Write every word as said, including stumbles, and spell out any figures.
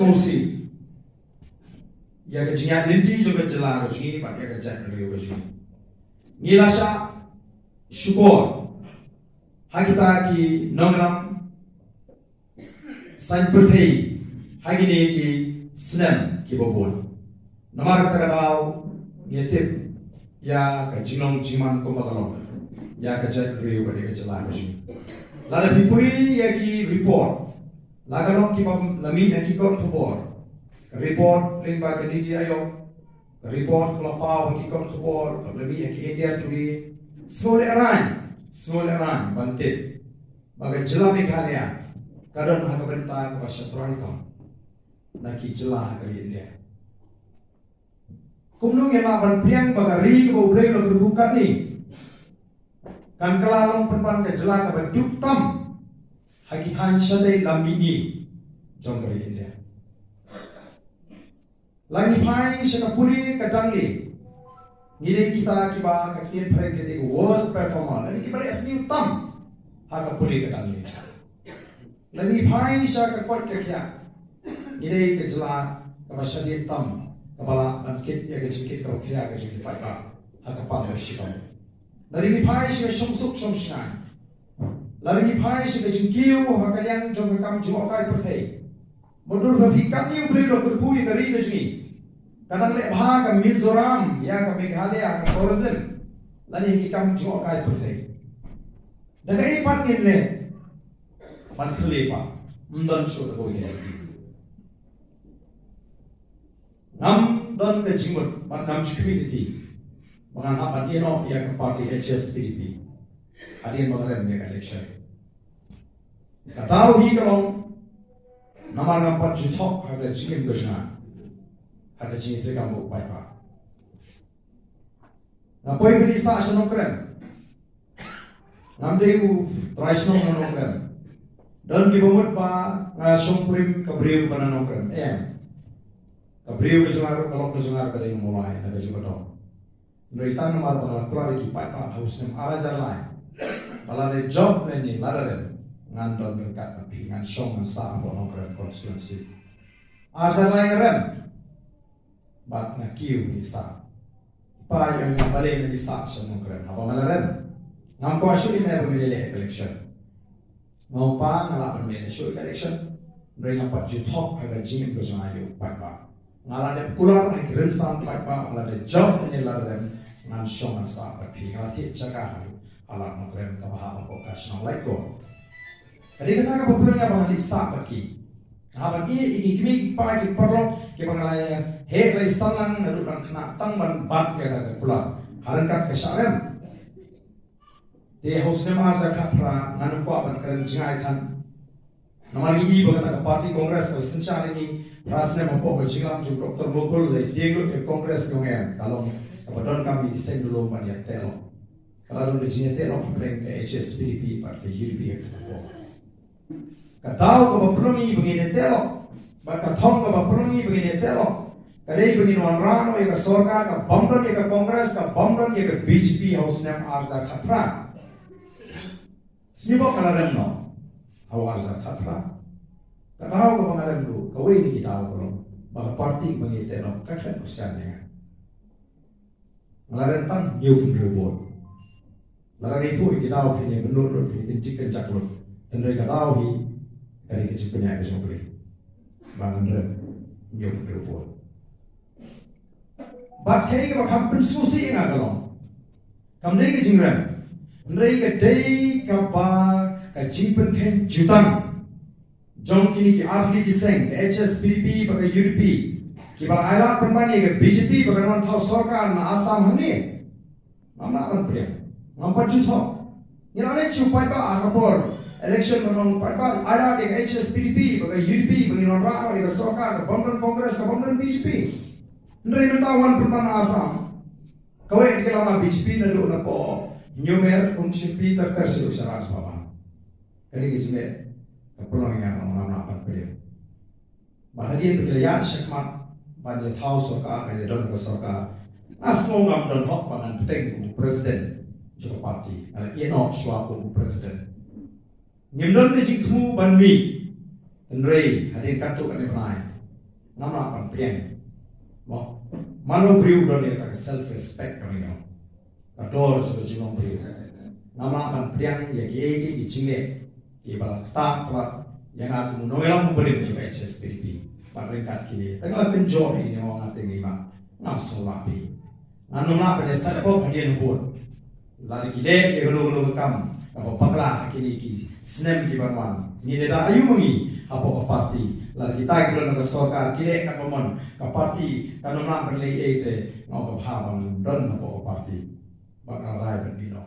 sngewsih ïa ka jingïaid lynti jong ka jylla ka jong ngi bad ïa ka jaitbynriew ka jong ngi. Ngi la shah shukor ha kita ki nongïalam saiñ pyrthei ha kine ki snem kiba bun. Namar kata ka daw ngi tip ïa ka jinglong jingman kumba ka long ïa ka jaitbynriew bad ïa ka jylla ka jong ngi. Lada phi pule ïa ki report, la ka long kiba la mih ha ki kot khubor, ka report lyngba ka NITI Aayog, ka report ka la paw ha ki kot khubor, ka la mih ha ki India Today. Sngewlehraiñ, sngewlehraiñ ban tip ba ka jylla Meghalaya ka don ha ka bynta kaba sha trai tam na ki jylla ha ka ri India. Kumno ngin lah ban pdiang ba ka ri kaba U Blei u la kyrkhu katne kan kylla long pynban ka jylla kaba duk tam ha ki thaiñ shatei lam mihngi jong ka ri India? La ngi phai sha ka pule ka dangle, ngi dei kita kiba ka ktien phareng ka dei ka worst performer, lane kiba leh sniew tam ha ka pule ka dangle. La ngi phai sha ka koit ka khiah, ngi dei ka jylla kaba shadien tam kaba lah ban kit ïa ka jingkit kaba khia ka jong ki paidbah ha ka pang ka shitom. La ngi phai sha ka shongsuk shongshngaiñ, la ngi phai sha ka jingkiew ha ka liang jong ka kam jngohkai pyrthei. Mutdur ba phi katne U Blei u la kyrkhu ïa ka ri ka jong ngi, ka dang leh bha ka Mizoram ïa ka Meghalaya ha ka tourism lane ha ki kam jngohkai pyrthei. Da kaei pat ngin leh ban khleh pat? Ym don shuh da kawei ka lynti. Ngam don ka jingmut bad ngam ju khmih lynti ba ngan hap ban ïehnoh ïa ka party H S P D P hadien ba ngan rem ïa ka election. Ka daw hi ka long namar ngam pat ju thok ha ka jingim ka jong nga, ha ka jingïatreilang bad u paidbah. Nga poi ban ïasah sha Nongkrem. Ngam dei u trai shnong na Nongkrem. Don kiba mut ba nga shongkurim ka briew ba na Nongkrem. Em. Ka briew ka jong nga ruh, ka lok ka jong nga ruh ka dei na Mawlai, na ka Jubadong. Hynrei tang namar ba nga la kular ïa ki paidbah ha u snem ar hajar lai ba lada jop lane lada rem, ngan don ryngkat bad phi, ngan shong ngan sah hapoh Nongkrem constituency. Ar hajar lai nga rem bad nga kiew ban ïasah. Pa ïa nga, balei ngan ïasah sha Nongkrem haba nga la rem? Ngam kwah shuh ïa me ba me leh election. Nga ong pa, nga lah ban mih shuh ka election, hynrei ngam pat ju thok ha ka jingim ka jong nga ïa u paidbah. Nga la dep kular ha ki rynsan paidbah, nga la dep jop ne la rem, ngan shong ngan sah bad phi. Nga la thied jaka ha Lad Nongkrem kaba hap hapoh ka shnong Laitkor. Ka dei kata kaba pynlong ïa ba ngan ïasah bad ki. Nga hap ban ïeh ïa ki kmie ki kpa ki paralok kiba nga la heh la ïasanlang naduh dang khynnah tang ban bat ïa kata ka kular ha ryngkat ka shah rem. Te ha u snem ar hajar khatphra ngan ym kwah ban kren jngai than. Namar ngi i ba kata ka party Congress ka la synshar ïa ngi phra snem hapoh ka jingïalam jong u Doctor Mukul, la i tieng lut ïa ka Congress jong ngi, ka long kaba donkam ïa ki seng duh lum ban ïa teh lok. Ka la don ka jingïateh lok hapdeng ka H S P D P bad ka U D P ha kata ka por. Ka daw kaba pynlong ngi ba ngin ïateh lok bad ka thong kaba pynlong ngi ba ngin ïateh lok ka dei ba ngin wanrah noh ïa ka sorkar kaba ym don ïa ka Congress, kaba ym don ïa ka B J P ha u snem ar hajar khatphra. Sngewbha ka la rem noh ha u ar hajar khatphra. Ka daw kaba nga rem ruh, kawei na ki daw ka long ba ka party ba ngi ïateh noh ka khlem kyrshan ïa nga. Nga la rem tang hynñiewphew hynriew vote. Lada ngi ïathuh ïa ki daw phin ïa mynnud lut, phin ïa kynjik kynjak lut. Hynrei ka daw hi ka dei ka jingpynïaid ka jong U Blei ba ngan rem hynñiewphew hynriew vote. Bad kaei kaba kham pynsngewsih ïa nga ka long, kam dei ka jingrem, hynrei ka dei kaba ka jingpynkheiñ jutang jong kine ki artylli ki seng, ka H S P D P bad ka U D P, kiba la ailad pynban ïa ka B J P ba kan wan thaw sorkar na Assam hangne. Ngam lah ban pdiang, ngam pat ju thok. Ngi la leit sha u paidbah ha ka por election, ban ong paidbah, ailad ïa ka H S P D P bad ka U D P ba ngin wanrah ïa ka sorkar kaba ym don Congress, kaba ym don B J P. Hynrei mynta wan pynban na Assam, kawei ki la ma B J P naduh napoh Hynñiewmer, Umshimpi, ter ter shaduh sha Rajbhavan. Ka dei ka jingeh ka pynlong ïa nga ba ngam lah ban pdiang. Bad hadien ba ki la ïaid shakhmat ban ïa thaw sorkar, ban ïa don ka sorkar, nga sngew ngam don hok ba ngan bteng kum u president jong ka party. Nga la ïeh noh shuwa kum u president. Ngim don ka jingthmu ban mih. Hynrei hadien katto katne bnai, Ngam lah ban pdiang. Mo, mano briew don ïa ka self respect ka mino. Ka dor jong ka jinglong briew. Ngam lah ban pdiang ïa kiei kiei ki jingleh kiba la ktah palat ïa nga kum u nongïalam u barim jong ka H S P D P. Bad ryngkat kine, tang la kynjoh ïa nga, nga teng ïa nga. Ngam sngewlah phi. Ngan ym lah ban ïasaid pop hadien habud. Lada ki leh ïa kano kano ka kam kaba bakla ha kine ki snem ki ban wan, ngin ïada aïu ma ngi hapoh ka party? Lada kita kiba don ha ka sorkar ki leh katba mon, ka party kan ym lah ban leh ei ei te, nga ong ka bha ban don hapoh ka party. Bad nga rai ban bino.